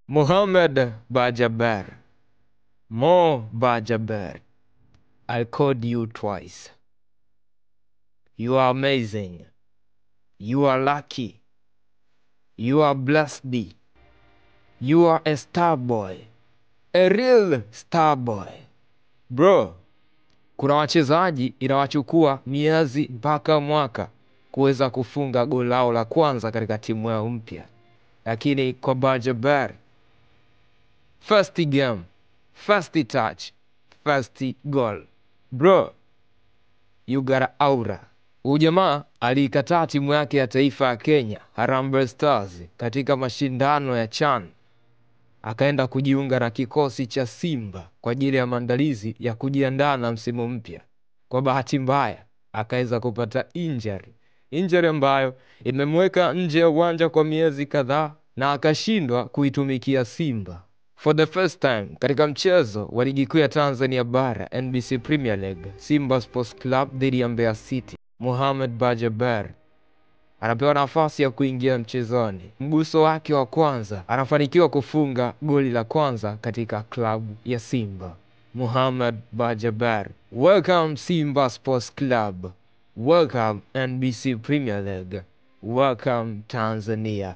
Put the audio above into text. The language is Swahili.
Mohamed Bajaber, Mo Bajaber, I called you twice. You are amazing. You are lucky. You are blessed. You are a star boy. A real star boy. Bro, kuna wachezaji inawachukua miezi mpaka mwaka kuweza kufunga goli lao la kwanza katika timu yao mpya, lakini kwa Bajaber, first game, first touch, first goal. Bro, you got aura. Huyu jamaa aliikataa timu yake ya taifa ya Kenya, Harambee Stars, katika mashindano ya CHAN akaenda kujiunga na kikosi cha Simba kwa ajili ya maandalizi ya kujiandaa na msimu mpya. Kwa bahati mbaya akaweza kupata injury, injury ambayo imemweka nje ya uwanja kwa miezi kadhaa na akashindwa kuitumikia Simba. For the first time katika mchezo wa ligi kuu ya Tanzania Bara, NBC Premier League, Simba Sports Club dhidi ya Mbeya City, Mohamed Bajaber anapewa nafasi ya kuingia mchezoni. Mguso wake wa kwanza anafanikiwa kufunga goli la kwanza katika klabu ya Simba. Mohamed Bajaber, welcome Simba Sports Club, welcome NBC Premier League, welcome Tanzania.